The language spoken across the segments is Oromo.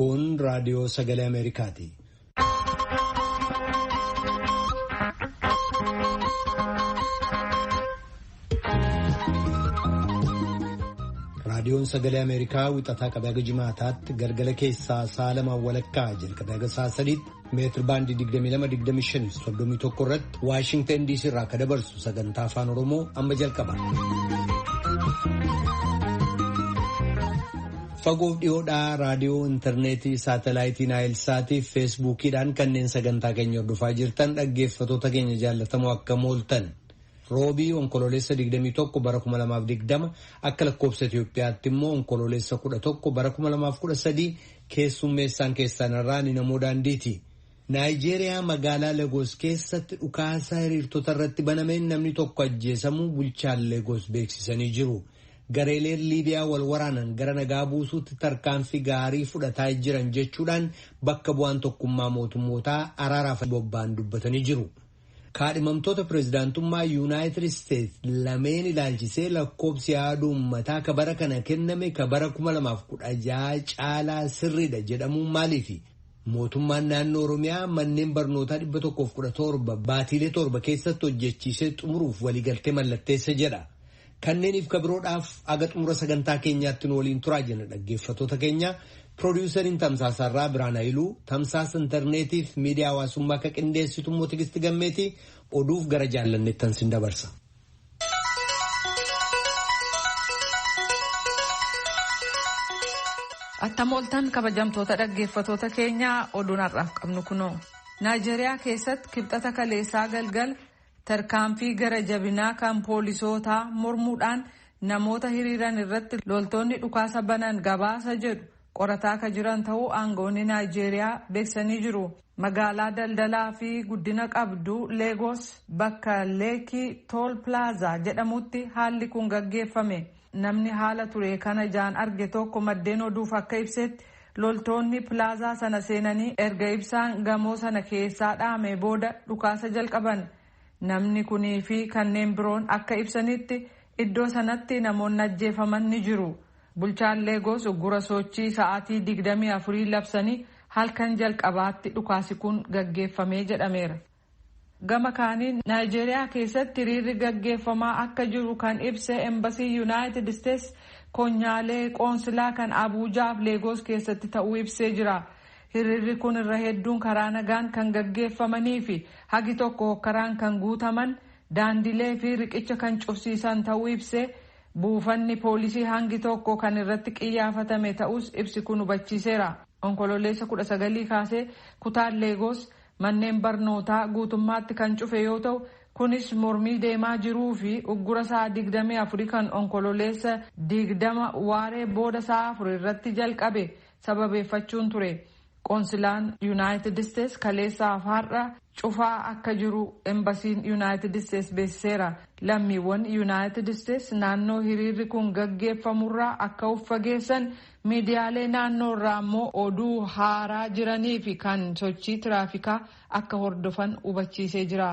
Kun raadiyoo sagalee Ameerikaati. Raadiyoon sagalee Ameerikaa wixataa qabee haga jimaataatti galgala keessaa sa'a lamaan walakkaa jalqabee haga sa'a sadiitti meetir baandii 22, 25, 31 irratti Waashingtan DC irraa akka dabarsu sagantaa afaan Oromoo amma jalqaba. Fagoof dhiyoodhaa raadiyoo intarneetii saatalaayitii naayilsaatii fi feesbuukiidhaan kanneen sagantaa keenya hordofaa jirtan dhaggeeffatoota keenya jaallatamoo akkam ooltan. Roobii onkoloolessa 21 bara 2020 akka lakkoofsa Itoophiyaatti immoo onkoloolessa 11 bara 2013 keessummeessaan keessan irraa ni namoo daandiiti. Naayijeeriyaa magaalaa Legoos keessatti dhukaasa hiriirtota irratti banameen namni tokko ajjeesamuu bulchaan Legoos beeksisanii jiru. Gareeleen Liibiyaa wal waraanan gara nagaa buusuutti tarkaanfii gaarii fudhataa jiran jechuudhaan bakka bu'aan tokkummaa mootummootaa araaraaf bobba'an dubbatanii jiru. Kaadhimamtoota pireezidaantummaa Yuunaayitid Isteets lameen ilaalchisee lakkoobsi yaada uummataa ka bara kana kenname ka bara 2016 caalaa sirriidha jedhamuun maaliifi? Mootummaan naannoo Oromiyaa manneen barnootaa 117 baatiilee torba keessatti hojjechiisee xumuruuf waliigaltee mallatteessa jedha. Kanneeniif kabiroodhaaf aga xumura sagantaa keenyaatti nu waliin turaa jenna dhaggeeffattoota keenya. Piroodyusariin Tamsaasarraa Biraan Hayiluu, Tamsaasa Intarneetiif miidiyaa hawaasummaa akka qindeessitu immoo Tigisti Gammeetii oduuf gara jaallanneettan sin dabarsa. Attam ooltan kabajamtoota dhaggeeffattoota keenyaa oduun har'aaf qabnu kunoo. Naayijeeriyaa keessatti kibxata kaleessaa galgal tarkaanfii gara jabinaa kan poolisootaa mormuudhaan namoota hiriiran irratti loltoonni dhukaasa banan gabaasa jedhu qorataa ka jiran ta'uu aangoonni Naayijeeriyaa beeksisanii jiru. Magaalaa daldalaa fi guddina qabdu Leegos bakka Leekii Tool Pilaazaa jedhamutti haalli kun gaggeeffame. Namni haala ture kana ijaan arge tokko maddeen oduuf akka ibsetti loltoonni pilaazaa sana seenanii erga ibsaan gamoo sana keessaa dhaame booda dhukaasa jalqaban. Namni kunii fi kanneen biroon akka ibsanitti iddoo sanatti namoonni ajjeefaman ni jiru. Bulchaan Leegoos uggura sochii sa'aatii 24 labsanii halkan jalqabaatti dhukaasi kun gaggeeffamee jedhameera. Gama kaaniin Naayijeeriyaa keessatti hiriirri gaggeeffamaa akka jiru kan ibse embasii Yuunaayitid Isteets konyaalee qoonsilaa kan Abuujaaf Leegoos keessatti ta'uu ibsee jira. Hiriirri kun irra hedduun karaa nagaan kan gaggeeffamanii fi hagi tokko hokkaraan kan guutaman daandilee fi riqicha kan cufsiisan ta'uu ibsee buufanni poolisii hangi tokko kan irratti qiyyaafatame ta'us ibsi kun hubachiiseera. Onkololeessa 19 kaasee kutaan Leegoos manneen barnootaa guutummaatti kan cufe yoo ta'u kunis mormii deemaa jiruu fi uggura sa'a 24 kan onkololeessa 20 waaree booda sa'a 4 irratti jalqabe sababeeffachuun ture. Qoonsilaan Yuunaayitid Isteets kaleessaaf har'a cufaa akka jiru embasiin Yuunaayitid Isteets beeksiseera. Lammiiwwan Yuunaayitid Isteets naannoo hiriirri kun gaggeeffamurraa akka of fageessan miidiyaalee naannoo irraa immoo oduu haaraa jiranii fi kan sochii tiraafikaa akka hordofan hubachiisee jira.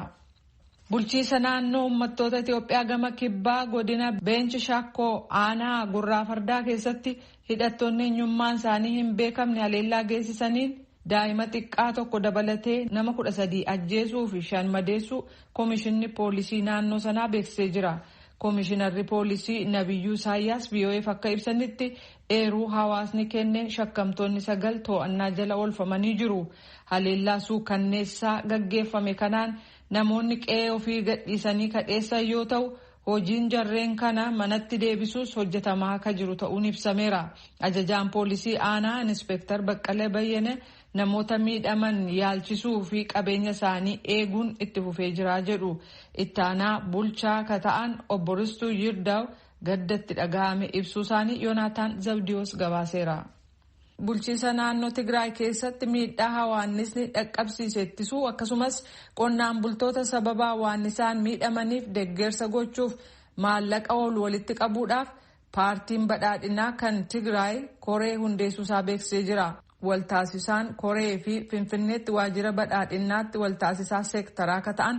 Bulchiisa naannoo uummattoota Itoophiyaa gama kibbaa godina Beench Shakkoo aanaa gurraa fardaa keessatti hidhattoonni eenyummaan isaanii hin beekamne haleellaa geessisaniin daa'ima xiqqaa tokko dabalatee nama 13 ajjeesuu fi 5 madeessuu koomishinni poolisii naannoo sanaa beeksisee jira. Koomishinarri poolisii Nabiyyuu Isaayyaas VOAf akka ibsanitti eeruu hawaasni kenneen shakkamtoonni 9 to'annaa jala oolfamanii jiru. Haleellaa suukanneessaa gaggeeffame kanaan namoonni qe'ee ofii gadhiisanii kadheessan yoo ta'u hojiin jarreen kana manatti deebisuus hojjetamaa akka jiru ta'uun ibsameera. Ajajaan poolisii aanaa Inspektar Baqqalee Bayyane namoota miidhaman yaalchisuu fi qabeenya isaanii eeguun itti fufee jira jedhu. Itti aanaa bulchaa ka ta'an obbo Ristuu Yirdaw gaddatti dhaga'ame ibsuu isaanii Yoonaataan Zabdiyoos gabaaseera. Bulchiisa naannoo Tigraay keessatti miidhaa hawaannisni dhaqqabsiise ittisuu akkasumas qonnaan bultoota sababa hawaannisaan miidhamaniif deeggarsa gochuuf maallaqa oolu walitti qabuudhaaf paartiin badhaadhinaa kan Tigraay koree hundeessuusaa beeksisee jira. Waltaasisaan koree fi Finfinneetti waajjira badhaadhinaatti waltaasisaa seektaraa akka ta'an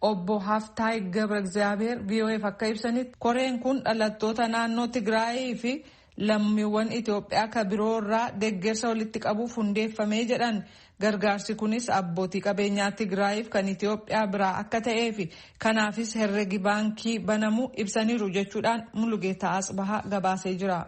obbo Haftaay Gabra Egzaabeer VOAf akka ibsanitti koreen kun dhalattoota naannoo Tigraayii fi lammiiwwan Itoophiyaa ka biroo irraa deeggarsa walitti qabuuf hundeeffamee jedhan. Gargaarsi kunis abbootii qabeenyaa Tigraayiif kan Itoophiyaa biraa akka ta'ee fi kanaafis herregi baankii banamuu ibsaniiru jechuudhaan Mulugeetaa Asbahaa gabaasee jira.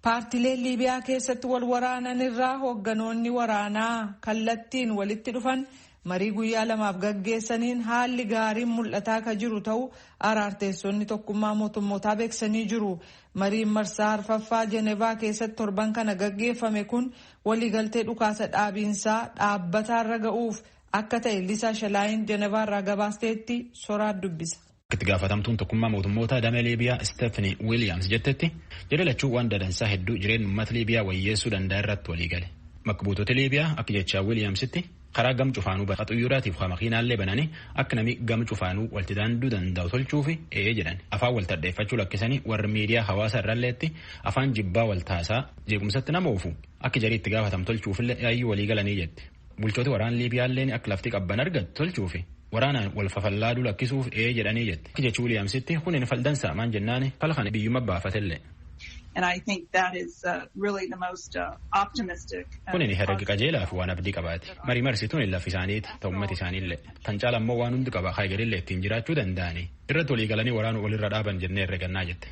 Paartileen Liibiyaa keessatti wal waraanan irraa hoogganoonni waraanaa kallattiin walitti dhufan marii guyyaa lamaaf gaggeessaniin haalli gaariin mul'ataa ka jiru ta'uu araarteessonni tokkummaa mootummootaa beeksisanii jiru. Mariin marsaa arfaffaa Jenevaa keessatti torban kana gaggeeffame kun waliigaltee dhukaasa dhaabiinsaa dhaabbataarra ga'uuf akka ta'e Lisaa Shalaayin Jenevaa irraa gabaasteetti soraat dubbisa. Itti gaafatamtuun tokkummaa mootummoota damee Liibiyaa Stephanie Williams jettetti jedhe lachuu waan dadansaa hedduu jireenya uummata Liibiyaa wayyeessuu danda'a irratti waliigale. Bakka buutota Liibiyaa akka jechaa Williamsitti karaa gam cufaanuu xuyyoraatiif makiinaallee bananii akka namni gam cufaanuu walti daanduu danda'u tolchuufi ee jedhan afaan wal tadheeffachuu lakkisanii warri miidiyaa hawaasa irralleetti afaan jibbaa wal taasaa jeequmsatti nama oofu akka jarii itti gaafatam tolchuufillee yaayyuu walii galanii jetti. Bulchooti waraan Liibiyaalleen akka lafti qabban argattu tolchuufi waraanaan wal fafallaaduu lakkisuuf ee jedhanii jetti. Akka jechuu Wiliyaamsitti kunin faldansa maan jennaani fala kana biyyuma baafatellee. Kunin herregi qajeelaa fi waan abdii qabaati. Marii marsituun lafi isaaniiti ta'u uummati isaaniillee. Tan caala immoo waan hundi qaba haayigarillee ittiin jiraachuu danda'anii. Irratti walii galanii waraanuu walirra dhaaban jennee herregannaa jette.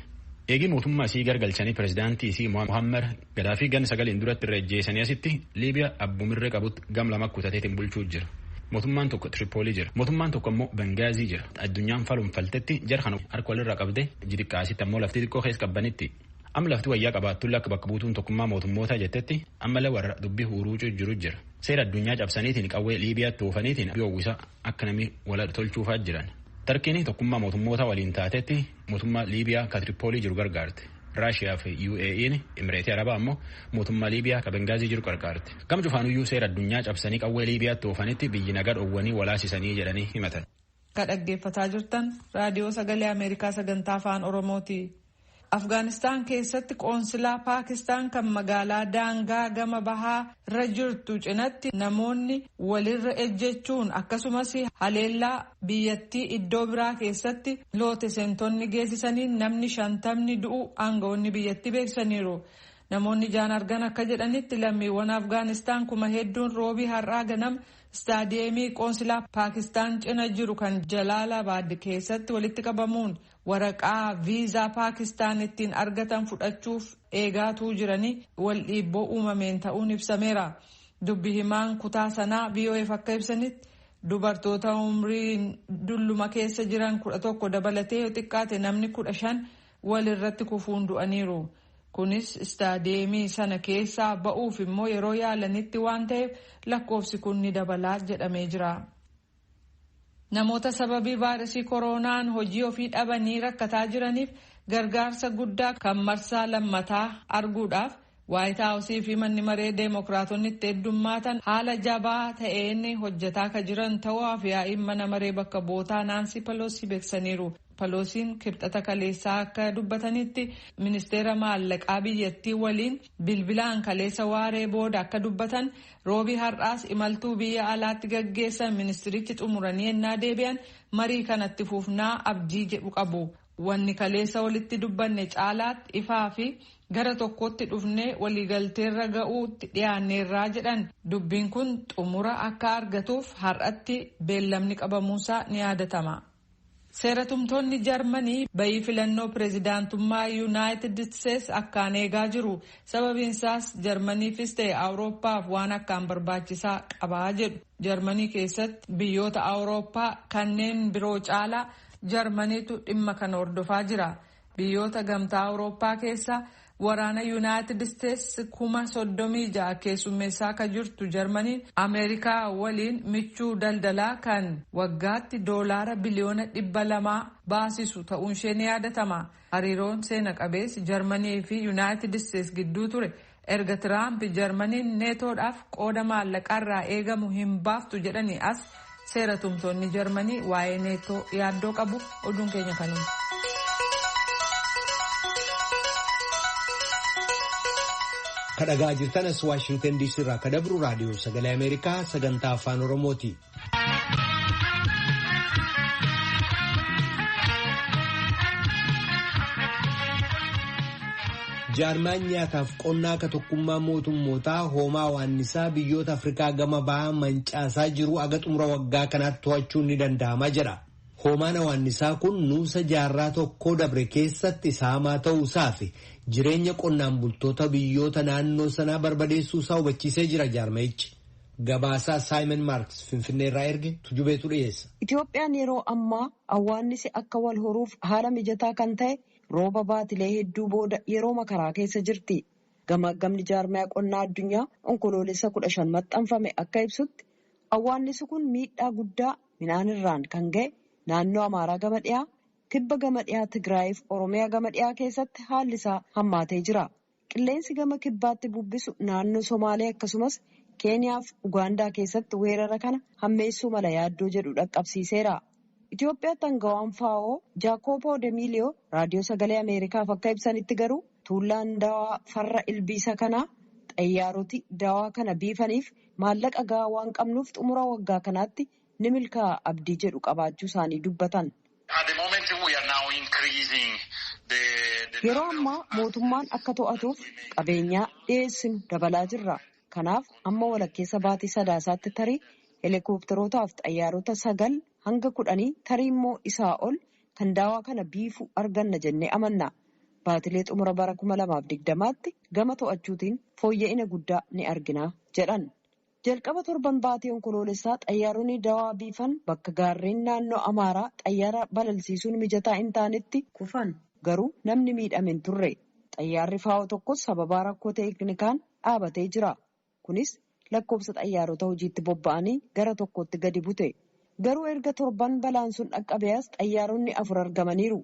Eegii mootummaa isii gargalchanii pirezidaantii isii Muhammad Gadaafii gan sagaliin duratti irra ejjeessanii asitti Liibiyaa abbumirree qabutti gam lama kutateetiin bulchuu jira. Mootummaan tokko Tiripoolii jira. Mootummaan tokko immoo Bengaazii jira. Addunyaan falumfaltetti jara kana harka walirra qabdee jixiqqaasitti ammoo lafti xiqqoo keessa qabbanitti. Amma lafti wayyaa qabaattulla akka bakka buutuun tokkummaa mootummootaa jettetti ammallee warra dubbii huuruu jiru jira. Seera addunyaa cabsaniitiin qawwee Liibiyaatti oofaniitiin uwwisa akka namni wal tolchuufaa jiran. Tarkiin tokkummaa mootummoota waliin taatetti mootummaa Liibiyaa ka Tiripoolii jiru gargaarte. Raashiyaa fi UAE'n Imireetii Arabaa ammoo mootummaa Liibiyaa ka Bengaazii jiru gargaarte. Gam cufaanuyyuu seera addunyaa cabsanii qawwee Liibiyaatti oofanitti biyyi nagaa dhoowwanii walaasisanii jedhanii himatan. Ka dhaggeeffataa jirtan raadiyoo sagalee Ameerikaa sagantaa afaan Oromooti. Afgaanistaan keessatti qoonsilaa Paakistaan kan magaalaa daangaa gama bahaa irra jirtu cinatti namoonni walirra ejjechuun akkasumas haleellaa biyyattii iddoo biraa keessatti loote seentonni geessisanii namni 50 du'u aangawoonni biyyattii beeksisaniiru. Namoonni jaan argan akka jedhanitti lammiiwwan Afgaanistaan kuma hedduun roobii har'aa ganam istaadiyeemii qoonsilaa Paakistaan cina jiru kan Jalaalabaad keessatti walitti qabamuun waraqaa viizaa Paakistaan ittiin argatan fudhachuuf eegaatuu jiranii wal dhiibboo uumameen ta'uun ibsameera. Dubbi himaan kutaa sanaa VOAf akka ibsanitti dubartoota umriin dulluma keessa jiran 11 dabalatee yoo xiqqaate namni 15 walirratti kufuun du'aniiru. Kunis istaadiyeemii sana keessaa ba'uuf immoo yeroo yaalanitti waan ta'eef lakkoofsi kun ni dabalaa jedhamee jira. Namoota sababii vaayirasii koronaan hojii ofii dhabanii rakkataa jiraniif gargaarsa guddaa kan marsaa lammataa arguudhaaf Waayit Haawusii fi manni maree Deemokiraatonni itti heddummaatan haala jabaa ta'een hojjetaa akka jiran ta'uu af-yaa'iin mana maree bakka bu'ootaa Naansii Peloosii beeksisaniiru. Peloosiin kibxata kaleessaa akka dubbatanitti ministeera maallaqaa biyyattii waliin bilbilaan kaleessa waaree booda akka dubbatan roobii har'aas imaltuu biyya alaatti gaggeessan ministirichi xumuranii ennaa deebi'an marii kanatti fufnaa abdii jedhu qabu. Wanni kaleessa walitti dubbanne caalaatti ifaa fi gara tokkotti dhufnee waliigalteerra ga'uutti dhiyaanneerraa jedhan dubbiin kun xumura akka argatuuf har'atti beellamni qabamuusaa ni yaadatama. Seeratumtoonni Jarmanii bayii filannoo pireezidaantummaa Yuunaayitid Isteets akkaan eegaa jiru. Sababiinsaas Jarmaniifis ta'e Awurooppaaf waan akkaan barbaachisaa qabaa jedhu. Jarmanii keessatti biyyoota Awurooppaa kanneen biroo caalaa Jarmaniitu dhimma kana hordofaa jira. Biyyoota gamtaa Awurooppaa keessa waraana Yuunaayitid Isteets 36,000 keessummeessaa akka jirtu Jarmaniin Ameerikaa waliin michuu daldalaa kan waggaatti $200 biliyoona baasisu ta'uun ishee ni yaadatama. Hariiroon seena qabeessi Jarmanii fi Yuunaayitid Isteets gidduu ture erga Tiraamp Jarmaniin neetoodhaaf qooda maallaqaarraa eegamu hin baaftu jedhanii as seera tumtoonni Jarmanii waa'ee neetoo yaaddoo qabu oduun keenya kanuma. Kadhagaa jirtan as Waashingtan DC irraa ka dabru raadiyoo sagalee Ameerikaa sagantaa afaan Oromooti. Jaarmaan nyaataaf qonnaa akka tokkummaa mootummootaa hoomaa waannisaa biyyoota Afrikaa gama bahaa mancaasaa jiru aga xumura waggaa kanaatti to'achuun ni danda'ama jedha. Hoomaan hawaannisaa kun nuusa jaarraa tokkoo dabre keessatti saamaa ta'uusaa fi jireenya qonnaan bultoota biyyoota naannoo sanaa barbadeessuusaa hubachiisee jira jaarmayichi. Gabaasaa Saayimon Maarks Finfinneerraa erge tujubeetu dhiyeessa. Itoophiyaan yeroo ammaa hawaannisi akka wal horuuf haala mijataa kan ta'e rooba baatilee hedduu booda yeroo makaraa keessa jirti. Gamaggamni jaarmaya qonnaa addunyaa onkoloolessa 15 maxxanfame akka ibsutti hawaannisi kun miidhaa guddaa midhaan irraan kan ga'e naannoo Amaaraa gama dhiyaa, kibba gama dhiyaa Tigraayiif Oromiyaa gama dhiyaa keessatti haalli isaa hammaatee jira. Qilleensi gama kibbaatti bubbisu naannoo Somaalee akkasumas Keeniyaa fi Ugaandaa keessatti weerara kana hammeessuu mala yaaddoo jedhu dhaqqabsiiseera. Itoophiyaatti aangawaan FAO Jaakoobo Demiliyoo raadiyoo sagalee Ameerikaaf akka ibsanitti garuu tuullaan dawaa farra ilbiisa kanaa xayyaaroti dawaa kana biifaniif maallaqa gahaa waan qabnuuf xumura waggaa kanaatti ni milkaa'a abdii jedhu qabaachuu isaanii dubbatan. Yeroo ammaa mootummaan akka to'atuuf qabeenyaa dhiyeessinu dabalaa jirra. Kanaaf amma walakkeessa baatii sadaasaatti tarii heelikoopterootaaf xayyaarota 9 hanga 10 tarii immoo isaa ol kan daawaa kana biifu arganna jennee amanna. Baatilee xumura bara 2020tti gama to'achuutiin fooyya'ina guddaa ni argina jedhan. Jalqaba torban baatii onkoloolessaa xayyaaronni daawaa biifan bakka gaarreen naannoo Amaaraa xayyaara balalsiisuun mijataa hin taanetti kufan garuu namni miidhame hin turre. Xayyaarri FAO tokkos sababaa rakkoo teeknikaan dhaabatee jira. Kunis lakkoofsa xayyaarota hojiitti bobba'anii gara tokkotti gadi bute. Garuu erga torban balaan sun dhaqqabeas xayyaaronni 4 argamaniiru.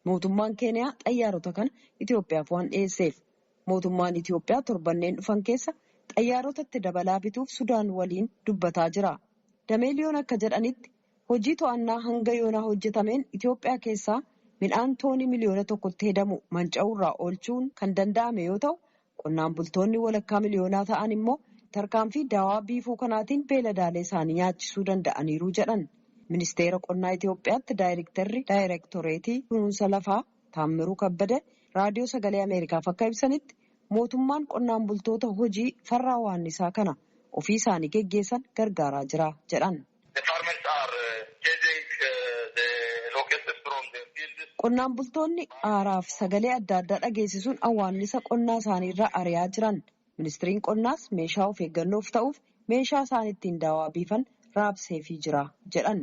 Mootummaan Keeniyaa xayyaarota kana Itoophiyaaf waan dhiyeesseef. Mootummaan Itoophiyaa torbanneen dhufan keessa xayyaarotatti dabalaa bituuf Sudaan waliin dubbataa jira. Dameeliyoon akka jedhanitti hojii to'annaa hanga yoonaa hojjetameen Itoophiyaa keessaa midhaan toonii miliyoona 1tti hedamu manca'uurraa oolchuun kan danda'ame yoo ta'u, qonnaan bultoonni walakkaa miliyoonaa ta'an immoo tarkaanfii daawaa biifuu kanaatiin beeladaalee isaanii nyaachisuu danda'aniiru jedhan. Ministeera qonnaa Itoophiyaatti daayirektarri daayirektoreetii kunuunsa lafaa Taammiruu Kabbada raadiyoo sagalee Ameerikaaf akka ibsanitti mootummaan qonnaan bultoota hojii farra hawaannisaa kana ofii isaanii geggeessan gargaaraa jira jedhan. Qonnaan bultoonni aaraaf sagalee adda addaa dhageessisuun hawaannisa qonnaa isaaniirraa ari'aa jiran. Ministiriin qonnaas meeshaa of eeggannoof ta'uuf meeshaa isaan ittiin daawaa biifan raabseefii jira jedhan.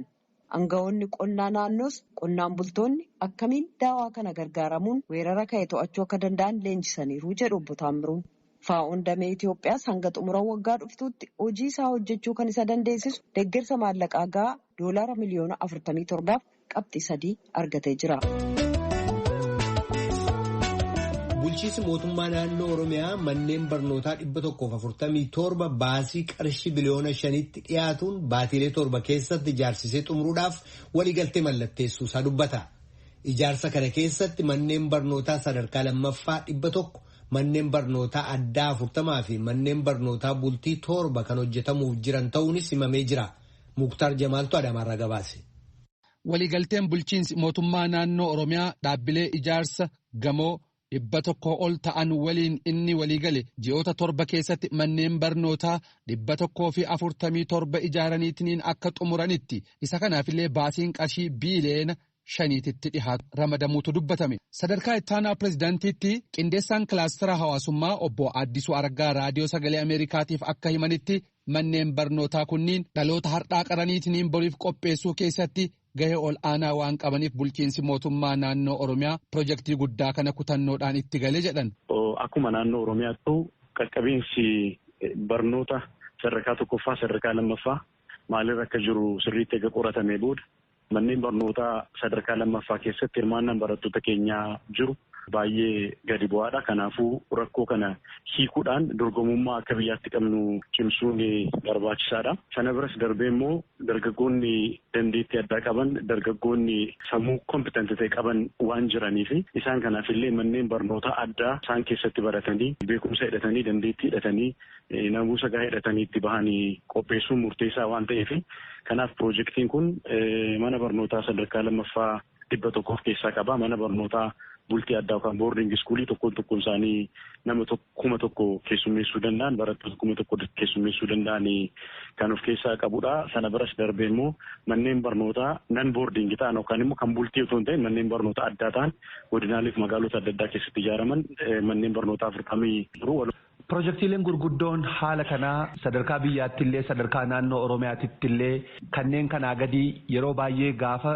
Aangawoonni qonnaa naannoos qonnaan bultoonni akkamiin daawaa kana gargaaramuun weerara ka'e to'achuu akka danda'an leenjisaniiru jedhu obbo Taammiruun. FAO'n damee Itoophiyaas hanga xumura waggaa dhuftuutti hojii isaa hojjechuu kan isa dandeessisu deeggarsa maallaqaa gahaa doolaara miliyoona 47.3 argatee jira. Bulchiinsi mootummaa naannoo Oromiyaa manneen barnootaa 147 baasii qarshii biliyoona 5tti dhiyaatuun baatiilee 7 keessatti ijaarsisee xumuruudhaaf waliigaltee mallatteessuu isaa dubbata. Ijaarsa kana keessatti manneen barnootaa sadarkaa lammaffaa 100, manneen barnootaa addaa 40 fi manneen barnootaa bultii 7 kan hojjetamuuf jiran ta'uunis himamee jira. Muktaar Jamaaltu Adaamaarraa gabaase. Waliigalteen bulchiinsi mootummaa naannoo Oromiyaa dhaabbilee ijaarsa gamoo 100 ol ta'an waliin inni waliigale ji'oota 7 keessatti manneen barnootaa 147 ijaaraniitiin akka xumuranitti isa kanaafillee baasiin qarshii biiliyoona 5tti dhihaatu ramadamuutu dubbatame. Sadarkaa ittaanaa pirezidaantiitti qindeessaan kilaastara hawaasummaa obbo Addisuu Araggaa raadiyoo sagalee Ameerikaatiif akka himanitti manneen barnootaa kunniin dhaloota har'aa qaraniitiin boriif qopheessuu keessatti gahee ol aanaa waan qabaniif bulchiinsi mootummaa naannoo Oromiyaa pirojektii guddaa kana kutannoodhaan itti galee jedhan. Akkuma naannoo Oromiyaattu qaqqabiinsi barnoota sadarkaa tokkoffaa sadarkaa lammaffaa maalirra akka jiru sirriitti eega qoratamee booda manneen barnootaa sadarkaa lammaffaa keessatti hirmaannaan barattoota keenyaa jiru baay'ee gadi bu'aadha. Kanaafuu rakkoo kana hiikuudhaan dorgomummaa akka biyyaatti qabnu cimsuun barbaachisaadha. Sana biras darbee immoo dargaggoonni dandeettii addaa qaban, dargaggoonni sammuu kompitanti ta'e qaban waan jiraniif isaan kanaaf illee manneen barnootaa addaa isaan keessatti baratanii beekumsa hidhatanii dandeettii hidhatanii namuusa gahaa hidhatanii itti bahanii qopheessuun murteessaa waan ta'eef kanaaf piroojeektiin kun mana barnootaa sadarkaa lammaffaa 100 of keessaa qaba. Mana barnootaa bultii addaa yookaan boarding iskuulii tokkoon tokkoon isaanii nama 1,000 keessummeessuu danda'an, barattoota 1,000 keessummeessuu danda'an kan of keessaa qabudha. Sana biras darbee immoo manneen barnootaa nan boarding ta'an yookaan immoo kan bultii otoo hin ta'in manneen barnootaa addaa ta'an godinaalee fi magaalota adda addaa keessatti ijaaraman manneen barnootaa 40 jiru. Pirojektiileen gurguddoon haala kanaa sadarkaa biyyaatti illee sadarkaa naannoo Oromiyaatti illee kanneen kanaa gadi yeroo baay'ee gaafa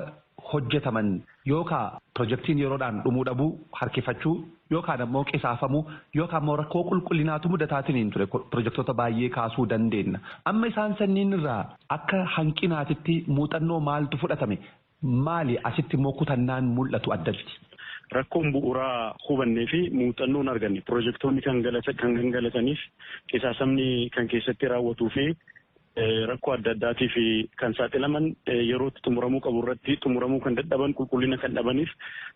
hojjetaman yookaan pirojektiin yeroodhaan dhumuu dhabuu harkifachuu yookaan ammoo qisaafamuu yookaan ammoo rakkoo qulqullinaatu mudataatiin ture pirojektoota baay'ee kaasuu dandeenya. Amma isaan sanniin irraa akka hanqinaatitti muuxannoo maaltu fudhatame maali asitti immoo kutannaan mul'atu addatti? Rakkoon bu'uuraa hubannee fi muuxannoon arganne pirojektoonni kan gangalataniif qisaasamni kan keessatti raawwatuu fi rakkoo adda addaatiif kan saaxilaman yerootti xumuramuu qabu irratti xumuramuu kan dadhaban qulqullina kan dhabaniif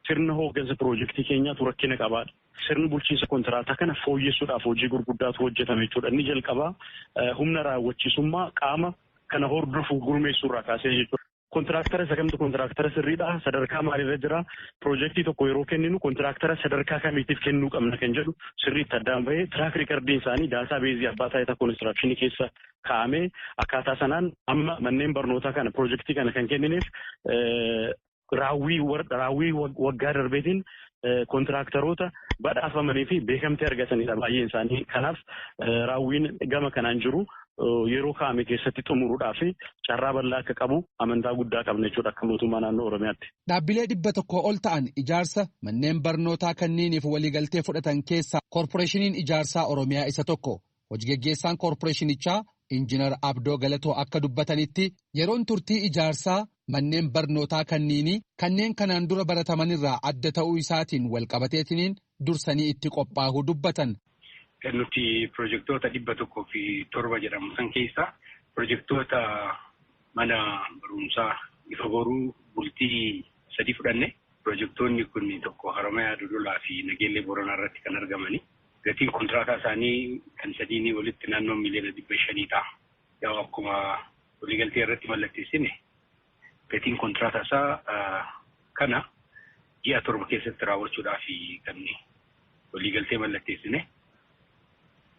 sirna hooggansa pirojektii keenyaatu rakkina qabaadha. Sirni bulchiinsa kontiraataa kana fooyyessuudhaaf hojii gurguddaatu hojjetame jechuudha. Inni jalqabaa humna raawwachiisummaa qaama kana hordofu gurmeessuurraa kaasee jechuudha. Kontiraaktara isa kamtu kontiraaktara sirriidha? Sadarkaa maalirra jira? Pirojektii tokko yeroo kenninu kontiraaktara sadarkaa kamiitiif kennuu qabna kan jedhu sirriitti addaan bahee tiraak riikardiin isaanii daataa beezii abbaa taayitaa konistiraakshinii keessa kaa'amee akkaataa sanaan amma manneen barnootaa kana pirojektii kana kan kennineef raawwii waggaa darbeetiin kontiraaktaroota badhaafamanii fi beekamtii argatanidha baay'een isaanii. Kanaaf raawwiin gama kanaan jiru yeroo kaa'ame keessatti xumuruudhaaf carraa bal'aa akka qabu amantaa guddaa qabna jechuudha akka mootummaa naannoo Oromiyaatti. Dhaabbilee 100 ol ta'an ijaarsa manneen barnootaa kanneeniif waliigaltee fudhatan keessaa koorporeeshiniin ijaarsaa Oromiyaa isa tokko. Hojii geggeessaan koorporeeshinichaa Injiinar Abdoo Galatoo akka dubbatanitti yeroon turtii ijaarsaa manneen barnootaa kanniinii kanneen kanaan dura baratamanirraa adda ta'uu isaatiin walqabateetiniin dursanii itti qophaa'uu dubbatan. Nuti pirojektoota 107 jedhamu san keessaa pirojektoota mana barumsaa Ifa Boruu bultii 3 fudhanne. Pirojektoonni kun tokko Haramayaa Dodolaa fi Nageellee Booranaa irratti kan argamani. Gatiin kontiraataa isaanii kan sadiinii walitti naannoo miliyoona 500 ta'a. Yaa akkuma waliigaltee irratti mallatteessine gatiin kontiraataa isaa kana ji'a 7 keessatti raawwachuudhaaf kan waliigaltee mallatteessine.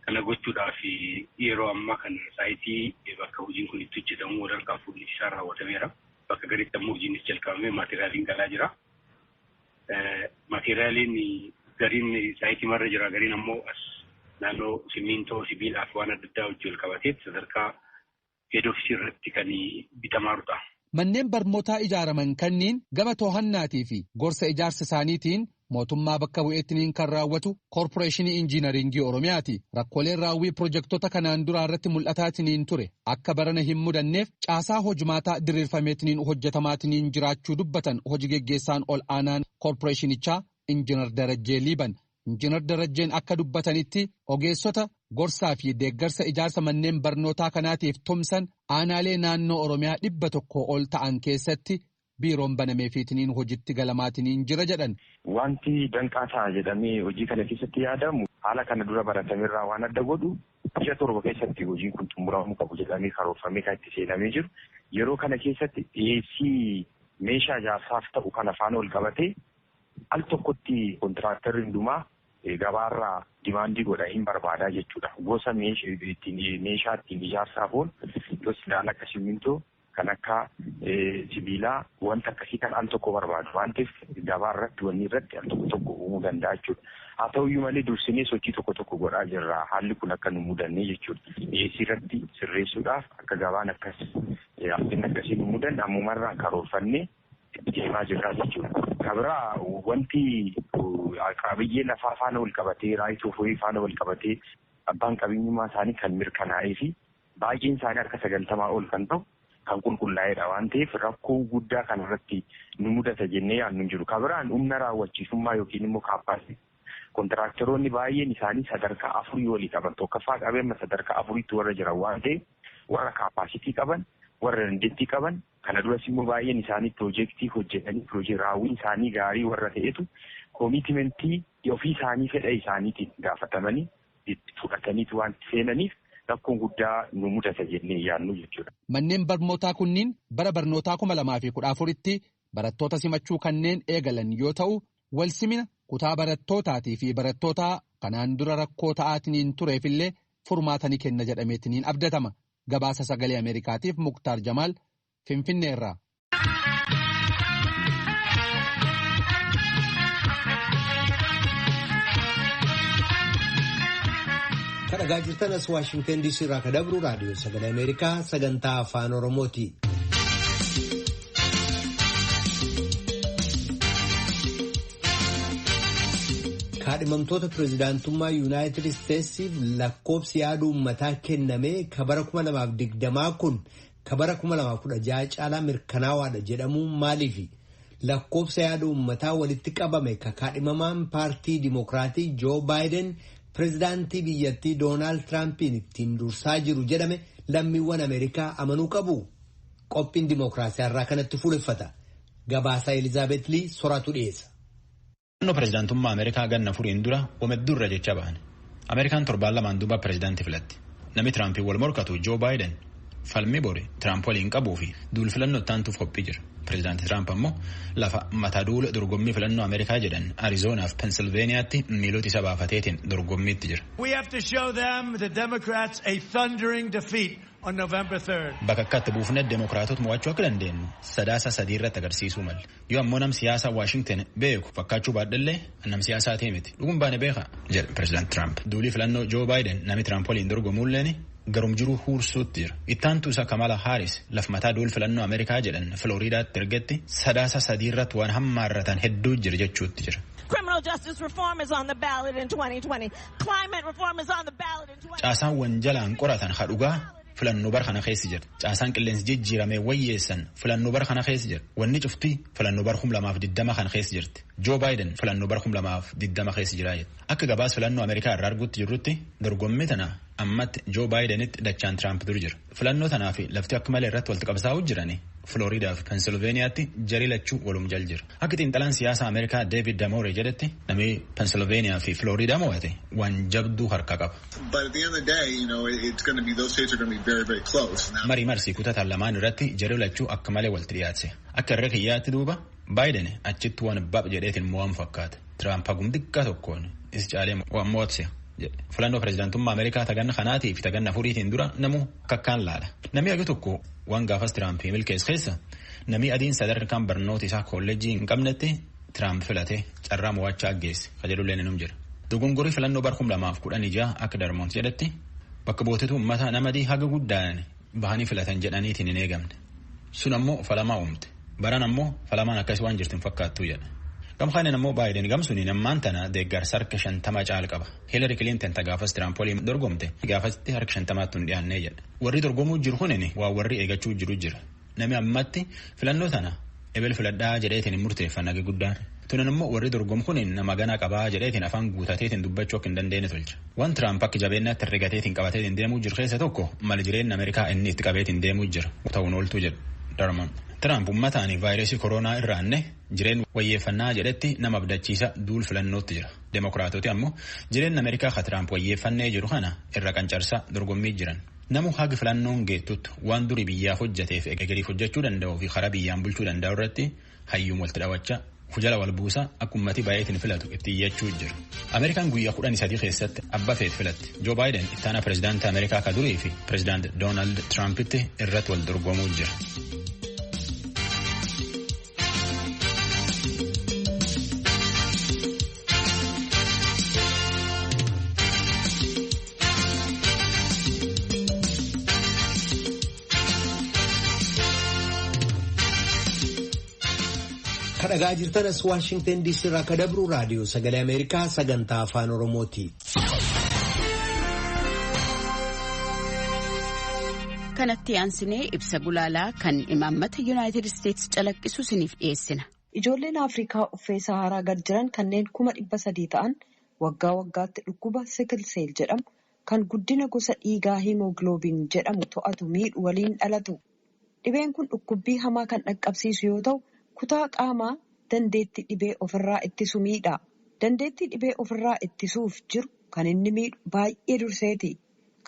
Kana gochuudhaaf yeroo ammaa kana saayitii bakka hojiin kun itti hojjetamu walharkaa fuudhinsi isaa raawwatameera. Bakka gaditti ammoo hojiinis jalqabamee maateriyaaliin galaa jira. Maateriyaaliin gariin saayitii marra jira gariin ammoo as naannoo simmintoo sibiilaa fi waan adda addaa hojii wal qabatee sadarkaa heed ofiisii irratti kan bitamaaru ta'a. Manneen barnootaa ijaaraman kanniin gama to'annaatii fi gorsa ijaarsa isaaniitiin mootummaa bakka bu'eettiniin kan raawwatu koorporeeshinii injiinaringii Oromiyaati. Rakkooleen raawwii pirojektoota kanaan duraa irratti mul'ataatiniin ture akka barana hin mudanneef caasaa hojimaataa diriirfameetiniin hojjetamaatiniin jiraachuu dubbatan hojii geggeessaan ol aanaan koorporeeshinichaa Injiinar Darajjee Liiban. Injiinar Darajjeen akka dubbatanitti ogeessota gorsaa fi deeggarsa ijaarsa manneen barnootaa kanaatiif tumsan aanaalee naannoo Oromiyaa 100 ol ta'an keessatti biiroon banameefiitiniin hojitti galamaatiniin jira jedhan. Wanti danqaa ta'a jedhamee hojii kana keessatti yaadamu haala kana dura baratamerraa waan adda godhu ji'a 7 keessatti hojiin kun xumuramuu qabu jedhamee karoorfamee kan itti seenamee jiru. Yeroo kana keessatti dhiyeessii meeshaa ijaarsaaf ta'u kana faana ol qabatee al tokkotti kontiraaktarri hundumaa gabaarraa dimaandii godha hin barbaadaa jechuudha. Gosa meeshaa ittiin ijaarsaaf oolu gosi akka simmintoo kan akka sibiilaa wanta akkasii kan al tokko barbaadu waan ta'eef gabaa irratti wanni irratti al tokko tokko uumuu danda'a jechuudha. Haa ta'uyyuu malee dursinee sochii tokko tokko godhaa jirra. Haalli kun akka nu mudanne jechuudha. Dhiyeessii irratti sirreessuudhaaf akka gabaan akkas hafteen akkasii nu mudanne ammumarraa karoorfannee deemaa jirra jechuudha. Kabiraa wanti qabiyyee lafaa faana wal qabatee raayituu fi faana wal qabatee abbaan qabeenyummaa isaanii kan mirkanaa'ee fi baay'een isaanii harka 90 ol kan ta'u kan qulqullaa'edha waan ta'eef rakkoo guddaa kanarratti nu mudata jennee yaadnu hin jiru. Kabiraan humna raawwachiisummaa yookiin immoo kaappaasii kontiraaktaroonni baay'een isaanii sadarkaa 4 walii qaban tokkoffaa qabee amma sadarkaa 4tti warra jiran waan ta'eef warra kaappaasitii qaban warra dandeettii qaban kana duras immoo baay'een isaanii piroojeektii hojjetanii piroojeektii raawwiin isaanii gaarii warra ta'etu koomiitimentii ofii isaanii fedha isaaniitiin gaafatamanii itti fudhataniitu waan seenaniif rakkoon guddaa nu mudata jennee yaadnu jechuudha. Manneen barnootaa kunniin bara barnootaa 2014tti barattoota simachuu kanneen eegalan yoo ta'u, walsimina Kutaa barattootaatii fi barattoota kanaan dura rakkoo ta'aatiniin tureefillee furmaata ni kenna jedhameetiniin abdatama. Gabaasa sagalee Ameerikaatiif Muktaar Jamaal Finfinneerraa. Kan dhagaa jirtan as Waashingtan DC irraa kan dabru raadiyoo sagalee Ameerikaa sagantaa afaan Oromooti. Kaadhimamtoota pireezidaantummaa Yuunaayitid Isteetsiif lakkoobsi yaada uummataa kenname ka bara 2020 kun ka bara 2016 caalaa mirkanaawaadha jedhamuun maaliifi? Lakkoobsa yaada uummataa walitti qabame ka kaadhimamaan paartii Dimookiraatii Joo Baayiden pireezidaantii biyyattii Doonaald Tiraampiin ittiin dursaa jiru jedhame lammiiwwan Ameerikaa amanuu qabu. Qophiin Dimookiraasii irraa kanatti fuuleffata. Gabaasaa Elizaabeet Lii soraatu dhiyeessa. Filannoo pireezidaantummaa Ameerikaa ganna furiin dura wameddurra jecha ba'an. Ameerikaan torbaan lamaan duuba pireezidaantii filatti. Namni Tiraampiin wal morkatu Joo Baayiden falmii bori Tiraamp waliin qabuu fi duul filannoo itti qophii jira. Pireezidaantii Tiraamp ammoo lafa mata duula dorgommii filannoo Ameerikaa jedhan Ariizoonaa fi Pensilveeniyaatti miilota isa baafateetiin dorgommiitti jira. Bakka akkatti buufne Demokiraatota mo'achuu akka dandeenyu sadaasa sadii irratti agarsiisuu malle. Yoo ammoo nam siyaasaa Waashington beeku fakkaachuu baadhallee nam siyaasaa ta'e miti. Dhugum baane beeka jedhe Pireezidaanti Tiraamp. Duulii filannoo Joo Baayiden namni Tiraamp waliin dorgomuulleen garum jiruu huursuutti jira. Ittaantu isa Kamala Haaris laf mataa duul filannoo Ameerikaa jedhan Filooriidaatti ergetti sadaasa sadii irratti waan hammaarratan hedduu jira jechuutti jira. Caasaan wanjalaan qoratan hadhugaa filannoo bara kana keessa jira. Caasaan qilleensi jijjiiramee wayyeessan filannoo bara kana keessa jira. Wanni cufti filannoo bara 2020 kana keessa jirti. Joo Baayiden filannoo bara 2020 keessa jira jedha. Akka gabaas filannoo Ameerikaa irraa arguutti jirrutti dorgommii tana ammatti Joo Baayidenitti dachaan Tiraamp dur jira. Filannoo tanaa fi lafti akka malee irratti walitti qabsaa'uu jirani Filooriidaa fi Pensilveeniyaatti jarii lachuu walum jal jira. Akka xiinxalaan siyaasaa Ameerikaa Deevid Damoore jedhetti namni Pensilveeniyaa fi Filooriidaa mo'ate waan jabduu harka qaba. Marii marsii kutatan lamaan irratti jarii lachuu akka malee walitti dhiyaatse. Akka irra kiyyaatti duuba Baayiden achitti waan bab jedheetiin mo'amu fakkaata. Tiraamp hagum xiqqaa tokkoon is caalee waan mo'atse. Filannoo pireezidaantummaa Ameerikaa taganna kanaatii fi taganna afuriitiin dura namuu akkaan laala. Namni haga tokko waan gaafas Tiraamp milkeesse keessa namni adiin sadarkaan barnoota isaa kolleejjii hin qabnetti Tiraamp filatee carraa mo'achaa aggeesse ka jedhullee ni jira. Dogongorii filannoo bara 2016 akka Darmoont jedhetti bakka bootetu uummata nama adii haga guddaan bahanii filatan jedhaniitiin hin eegamne. Sun ammoo falamaa uumte. Baran ammoo falamaan akkas waan jirtu hin fakkaattu jedha. Gamkaaniin ammoo Baayiden gamsuniin ammaan tana deeggarsa harka 50 caal qaba. Hillary Clinton ta gaafas Tiraamp waliin dorgomte gaafasitti harka 50tti hin dhiyaannee jedha. Warri dorgomuu jiru kunin waan warri eegachuu jiru jira. Namni ammatti filannoo tana ebel filadhaa jedheetiin hin murteeffanne hagi guddaan. Tunan immoo warri dorgomu kunin nama ganaa qabaa jedheetiin afaan guutateetiin dubbachuu akka hin dandeenye tolcha. Waan Tiraamp akka jabeenyaatti herregateetiin qabateetiin deemuu jiru keessa tokko mala jireenya Ameerikaa inni itti qabeetiin deemuu jira. Ta'uun ooltuu jedha. Darman. Tiraamp uummataan vaayirasii koronaa irraanne jireenya wayyeeffannaa jedhetti nama abdachiisa duul filannootti jira. Demokiraatoti ammoo jireenya Ameerikaa ka Tiraamp wayyeeffannee jiru kana irra qancarsaa dorgommii jiran. Namu haga filannoon geettutti waan durii biyyaaf hojjeteef egeriif hojjechuu danda'uu fi karaa biyyaan bulchuu danda'u irratti hayyuun walitti dhawachaa jala wal buusaa akka uummatii baay'eetiin filatu itti iyyachuu jira. Ameerikaan guyyaa 13 keessatti abba feet filatti. Joo Baayiden ittaana pireezidaantii Ameerikaa ka durii fi pireezidaanti Doonaald Tiraampitti irratti wal dorgomuu jira. Dhaggeeffachaa jirtan as Waashingtan DC irraa akka dabru raadiyoo sagalee Ameerikaa sagantaa afaan Oromooti. Kanatti aansinee ibsa gulaalaa kan imaammata Yuunaayitid Isteetsi calaqqisu isiniif dhiyeessina. Ijoolleen Afrikaa uffee Saharaa gad jiran kanneen 300,000 ta'an waggaa waggaatti dhukkuba sikilseel jedhamu kan guddina gosa dhiigaa hiimoogloobiin jedhamu to'atu miidhu waliin dhalatu. Dhibeen kun dhukkubbii hamaa kan dhaqqabsiisu yoo ta'u, kutaa qaamaa dandeettii dhibee ofirraa ittisu miidha. Dandeettii dhibee ofirraa ittisuuf jiru kan inni miidhu baay'ee durseeti.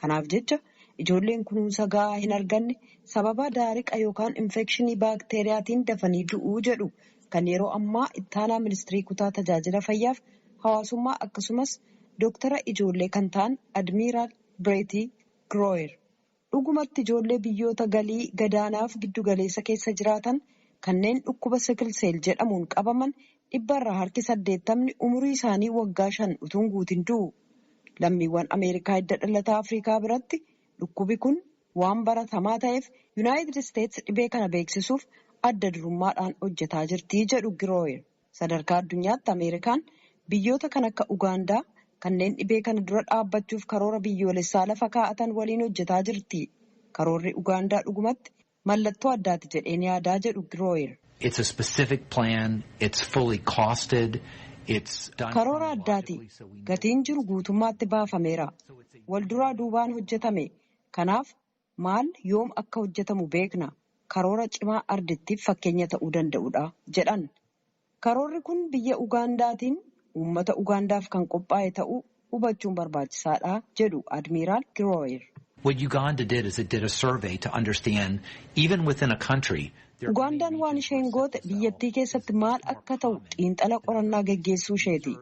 Kanaaf jecha Ijoolleen kunuunsa gahaa hin arganne sababa daariqa yookaan infekshinii baakteeriyaatiin dafanii du'uu jedhu kan yeroo ammaa ittaanaa ministirii kutaa tajaajila fayyaaf hawaasummaa akkasumas dooktara ijoollee kan ta'an Admiiraal Bireetii Girooyer. Dhugumatti ijoollee biyyoota galii gadaanaaf giddugaleessa keessa jiraatan kanneen dhukkuba sikilseel jedhamuun qabaman 80% harki umurii isaanii waggaa 5 utuu hin guutin du'u. Lammiiwwan Ameerikaa hidda dhalataa Afrikaa biratti dhukkubi kun waan baratamaa ta'eef Yuunaayitid Isteets dhibee kana beeksisuuf adda durummaadhaan hojjetaa jirti jedhu Girooyer. Sadarkaa addunyaatti Ameerikaan biyyoota kan akka Ugaandaa kanneen dhibee kana dura dhaabbachuuf karoora biyyoolessaa lafa kaa'atan waliin hojjetaa jirti. Karoorri Ugaandaa dhugumatti mallattoo addaati jedheen yaadaa jedhu Girooyer. It's a specific plan. It's fully costed. Karoora addaati. Gatiin jiru guutummaatti baafameera. Walduraa duubaan hojjetame. Kanaaf maal yoom akka hojjetamu beekna. Karoora cimaa ardittiif fakkeenya ta'uu danda'udha jedhan. Karoorri kun biyya Ugaandaatiin uummata Ugaandaaf kan qophaa'e ta'uu hubachuun barbaachisaadha jedhu Admiiraal Girooyer. What Uganda did is it did a survey to understand even within a country. Ugaandaan waan isheen goote biyyattii keessatti maal akka ta'u xiinxala qorannaa geggeessuu isheeti.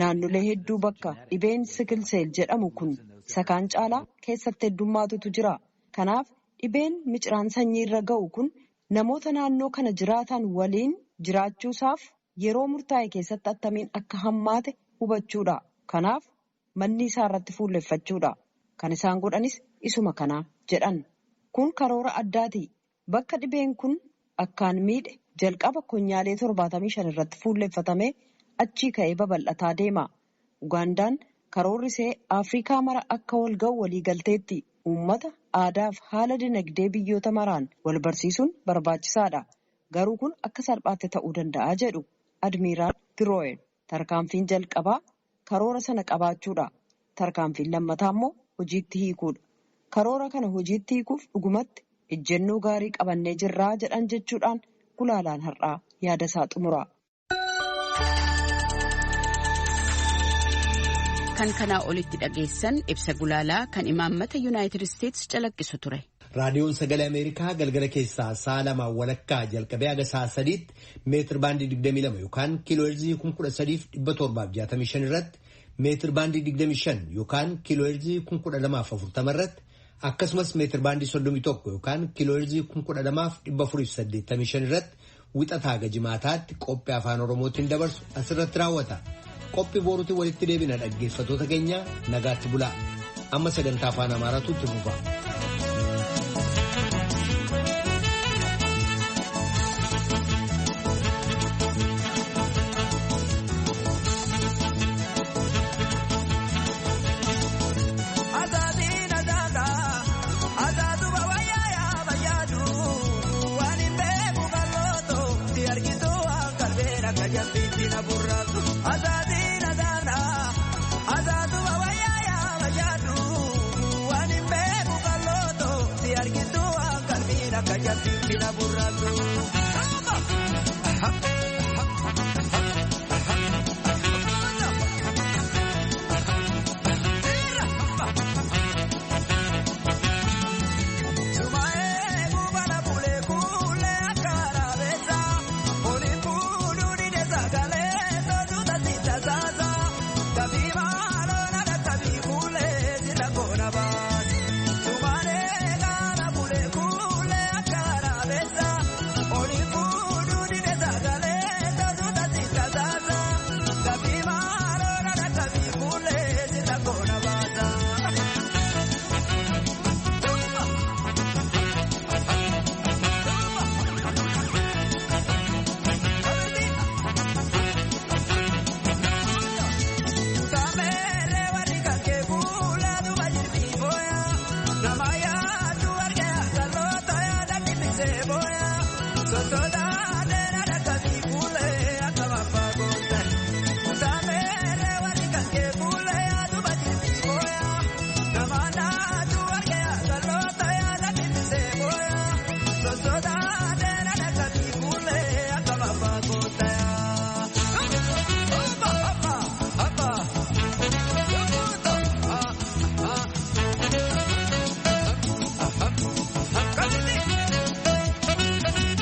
Naannolee hedduu bakka dhibeen sikilseel jedhamu kun isa kaan caalaa keessatti heddummaatutu jira. Kanaaf dhibeen miciraan sanyii irra ga'u kun namoota naannoo kana jiraatan waliin jiraachuusaaf yeroo murtaa'e keessatti attamiin akka hammaate hubachuudha. Kanaaf manni isaa irratti fuulleffachuudha. Kan isaan godhanis isuma kanaa jedhan. Kun karoora addaati. Bakka dhibeen kun akkaan miidhe jalqaba konyaalee 75 irratti fuulleffatamee achii ka'ee babal'ataa deema. Ugaandaan karoorri ishee Afrikaa mara akka wal ga'u walii galteetti. Uummata aadaaf haala dinagdee biyyoota maraan wal barsiisuun barbaachisaadha. Garuu kun akka salphaatti ta'uu danda'a jedhu Admiiraal Girooyer. Tarkaanfiin jalqabaa karoora sana qabaachuudha. Tarkaanfiin lammataa immoo hojiitti hiikuudha. Karoora kana hojiitti hiikuuf dhugumatti ejjennoo gaarii qabannee jirraa jedhan jechuudhaan gulaalaan har'aa yaada isaa xumura. Kan kanaa olitti dhageessan ibsa gulaalaa kan imaammata Yuunaayitid Isteets calaqqisu ture. Raadiyoon Sagalee Ameerikaa galgala keessaa sa'a 2:15 jalqabee haga sa'a 3tti meetir baandii 22 yookaan kiilooheerzii 13,765 irratti meetir baandii 25 yookaan kiilooheerzii 12,040 irratti akkasumas meetir baandii 31 yookaan kiilooheerzii 12,485 irratti wixataa haga jimaataatti qophii afaan Oromootiin dabarsu asirratti raawwata. Qophii boruutiin walitti deebina dhaggeeffattoota keenya nagaatti bulaa. Amma sagantaa afaan Amaaraatu itti fufa. Sotoda.